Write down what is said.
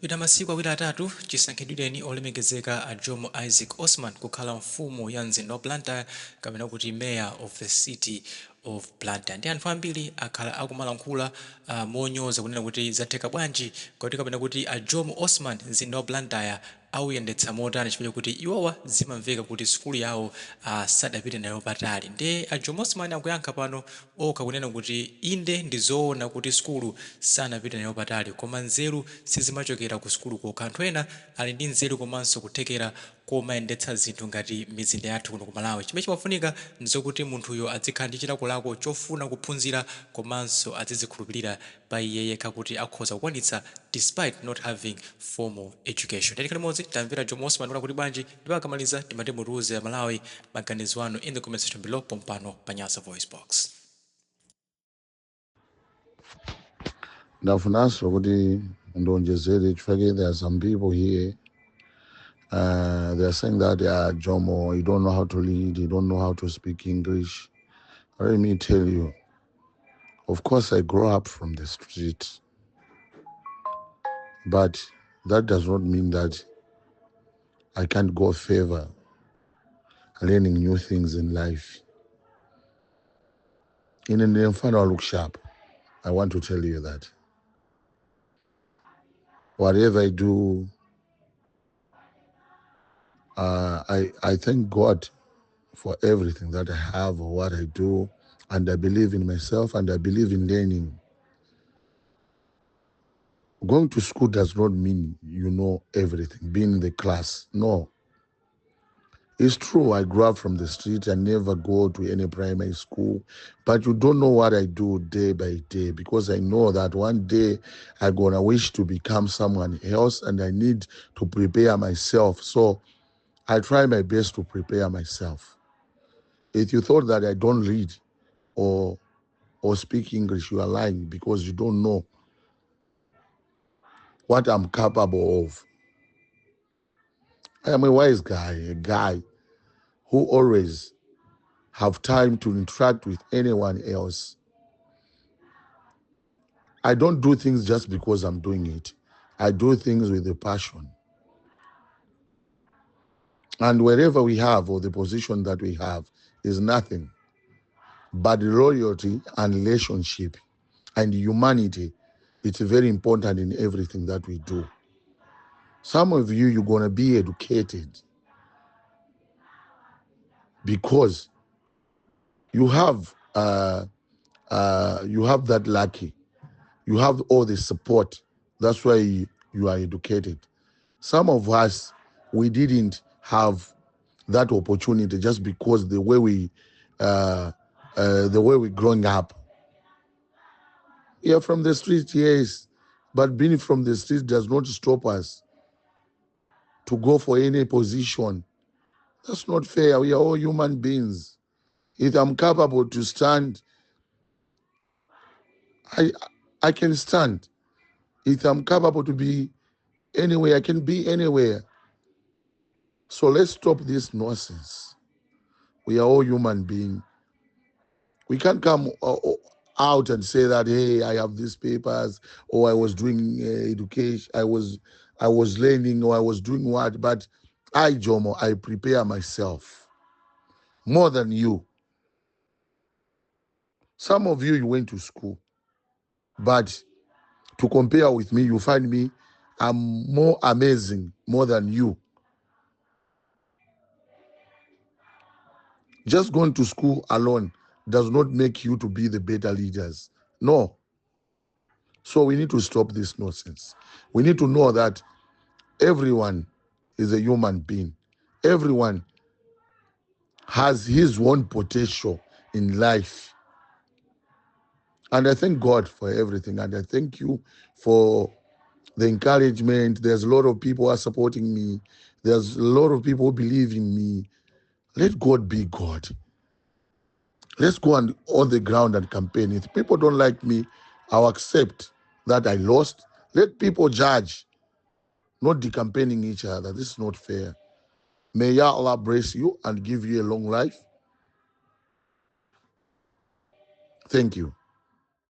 Papita masiku awiri atatu chisankhidwireni olemekezeka a Jomo Isaac Osman kukhala mfumu ya mzinda wa Blantyre kapena kuti Mayor of the City of Blantyre ndi anthu ambiri akhala akumalankhula monyoza kunena kuti zatheka bwanji kodi kapena kuti a Jomo Osman mzinda wa Blantyre auyendetsa motani chifukwa chokuti iwowa zimamveka kuti sukulu yawo sadapite nayo patali. Nde a Jomo Osman akuyankha pano okha kunena kuti inde ndi zoona kuti sukulu sanapite nayo patali koma nzeru sizimachokera ku sukulu kokha. Anthu ena ali ndi nzeru komanso kuthekera komayendetsa zinthu ngati mizinda yathu kuno ku Malawi. Chimene chimafunika nzokuti munthuyo adzikhala ndi chilakolako chofuna kuphunzira komanso adzizikhulupilira pa iye yekha kuti akhoza kukwanitsa despite not having formal education. Tiyeni tikhale limodzi, tamvera Jomo Osman kunena kuti bwanji ndipo akamaliza timati mutiuze amalawi maganizo anu in the comment section below pompano pa Nyasa Voice Box. Ndafunanso kuti ndionjezere chifukwa there are some people here, they are saying that Jomo, you don't know how to lead, you don't know how to speak English. Let me tell you, of course I grew up from the street, but that does not mean that I can't go further learning new things in life. Ine ndine mfana wa look sharp. I want to tell you that whatever I do, I thank God for everything that I have or what I do, and I believe in myself and I believe in learning. Going to school does not mean you know everything, being in the class. No. It's true, I grew up from the street. I never go to any primary school, but you don't know what I do day by day, because I know that one day I'm going to wish to become someone else and I need to prepare myself. So I try my best to prepare myself. If you thought that I don't read or speak English, you are lying, because you don't know what I'm capable of. I am a wise guy, a guy who always have time to interact with anyone else. I don't do things just because I'm doing it. I do things with a passion. And wherever we have, or the position that we have, is nothing but loyalty and relationship and humanity. It's very important in everything that we do. Some of you, you're going to be educated because you have that lucky. You have all the support. That's why you are educated. Some of us, we didn't have that opportunity just because the way we growing up. Yeah, from the street, yes, but being from the street does not stop us to go for any position. That's not fair. We are all human beings. If I'm capable to stand, I can stand. If I'm capable to be anywhere, I can be anywhere. So let's stop this nonsense. We are all human beings. We can't come out and say that, hey, I have these papers, or I was doing education, I was learning, or I was doing what. But I, Jomo, I prepare myself more than you. Some of you, you went to school, but to compare with me, you find me, I'm more amazing, more than you. Just going to school alone does not make you to be the better leaders. No. So we need to stop this nonsense. We need to know that everyone is a human being. Everyone has his own potential in life. And I thank God for everything. And I thank you for the encouragement. There's a lot of people who are supporting me. There's a lot of people who believe in me. Let God be God. Let's go on the ground and campaign. If people don't like me, I'll accept that I lost. Let people judge, not decampaigning each other. This is not fair. May Ya Allah bless you and give you a long life. Thank you.